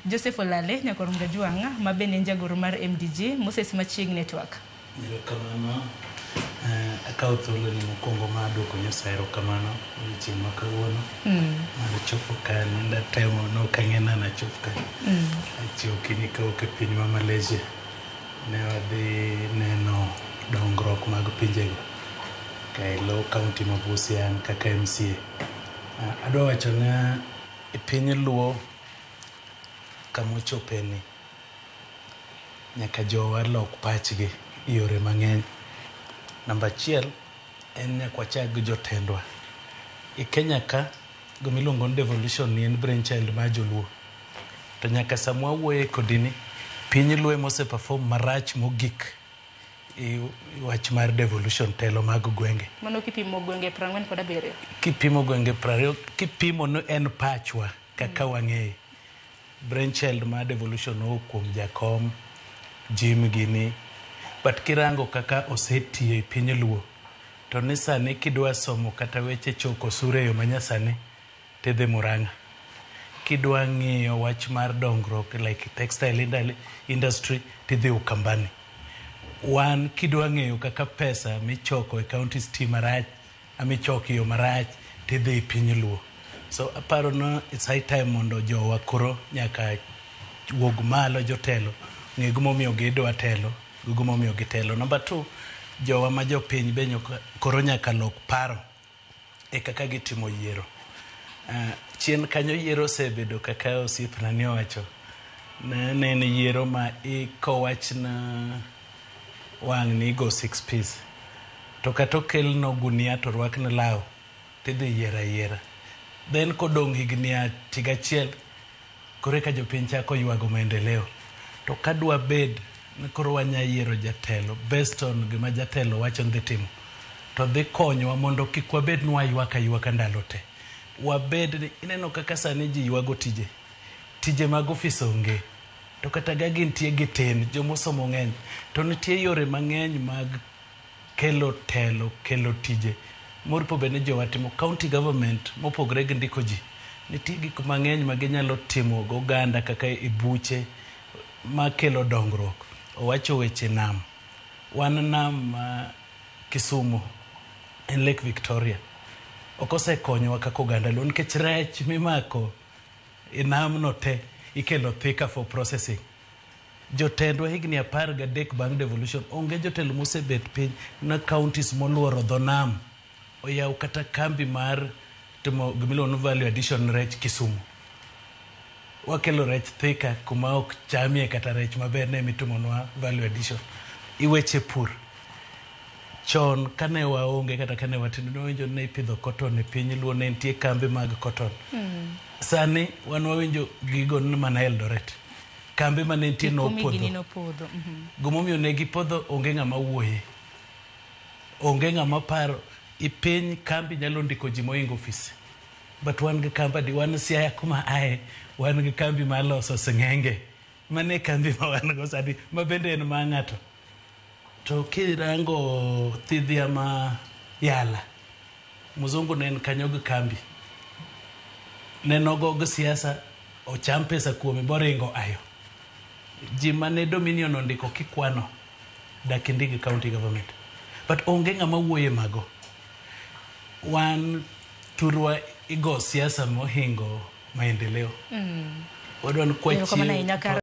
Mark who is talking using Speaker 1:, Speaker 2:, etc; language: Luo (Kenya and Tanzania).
Speaker 1: Joseph Olale, Nyakwar Mgajuang', ma bende en jagoro mar MDG, Moses Machiegni Network.
Speaker 2: Erokamano. Akawo thuolo ni mokwongo mar duoko Nyasaye erokamano odiochieng' ma kawuono. Mar chopo ka nende atemo nok ang'e ni nachop ka. Achiew okinyi kawuok e piny ma Malaysia. Ne wadhi neno dongruok mag pinjego. Ka e lo kaunti ma Busia an kaka MCA. Adwa wacho ne e piny luo kamochope ni nyaka jowa lok pachgi e yore mang'eny. Namba achiel en nyaka wachak gi jotendwa. E Kenya ka gimiluongo ni devolution ni en brainchild mar joluo. To nyaka sama wawuoye kodi ni piny luo ema ose perform marach mogik e wach mar devolution telo mag gwenge.
Speaker 1: Mano kipimo gwenge 47.
Speaker 2: Kipimo gwenge 20 kipimo ni en pachwa kaka wang'eye. Brainchild mar devolution owuok kuom Jakom, Jim gini. But kirango kaka osetiyo e piny luo, to ni sani kidwa somo kata weche choko osuru e yo manyasani, tidhi Murang'a. Kidwa ng'iyo wach mar dongruok like textile industry, tidhi Ukambani. Wan kidwa ng'eyo kaka pesa michoko e counties ti marach, amichoko e yo marach, tidhi e piny luo. So aparo ni it's high time mondo jowa koro nyaka wuog malo jotelo, ng'e gimomiyo gidwa telo, gi gimomiyo gitelo. Number two, jowa ma jopiny be koro nyaka lok paro e kaka gitimo yiero. Chien kanyo yiero osebedo kaka osiepna ni owacho. Ne en yiero ma kowach na wang' ni igo six piece. To kata okelno gunia to orwakni law, tidhi yiero ayiera. Then kodong' higni higa achiel, koro eka jopiny chako ywago maendeleo. To kadwa bed ni koro wanya yiero jatelo based on gima jatelo wacho ni dhi timo, to dhi konyowa mondo kik wabed ni waywak aywaka ndalo te. Wabed ni ineno kaka sani ji ywago tije. Tije mag ofis onge. To kata ga gintie gitin, jomosomo ng'eny. To nitie yore mang'eny mag kelo telo, kelo tije. Moripo bed ni jowa timo county government mopogore gi ndiko ji. Nitie gik mang'eny ma ginyalo timo goganda kaka e buche makelo dongruok. Owacho weche nam. Wan nam ma Kisumu en Lake Victoria. Ok osekonyowa kaka oganda luo nikech rech mimako e namno te ikelo Thika for processing. Jotendwa higni 13 bang' devolution onge jotelo mosebet piny na counties moluoro dho nam oyaw kata kambi mar timo gimiluongo ni value addition rech Kisumu. Wakelo rech Thika kuma ok chamie kata rech maber ne mitimonwa value addition. Iweche pur. Chon kane waonge kata kane watindo ne wawinjo ni ipidho cotton e piny luo ne nitie kambe mag cotton. Sani wan wawinjo gigo ni mana Eldoret. Kambe mane nitie
Speaker 1: Gini
Speaker 2: nopodho.
Speaker 1: nopodho.
Speaker 2: Gimomiyo ne gipodho onge ng'ama wuoye. Onge ng'ama paro. I piny kambi nyalo ndiko ji mohingo ofis. But wan gi kambi adi, wan Siaya kuma aye, wan gi kambi mar loso sing'enge. Mano e kambi ma wan go sani, ma bende en mar ng'ato. To kirango thidhia ma Yala, mzungu ne en kanyo gi kambi. Ne nogo gi siasa, ocham pesa kuome boringo ayo. Ji mane Dominion ondiko kikwano, dak indik gi county government. But onge ng'ama wuoye mago. Wan thurwa igo siasa mohingo maendeleo. Wadwa ni
Speaker 1: Erokamano ahinya
Speaker 2: kwachiew
Speaker 1: kar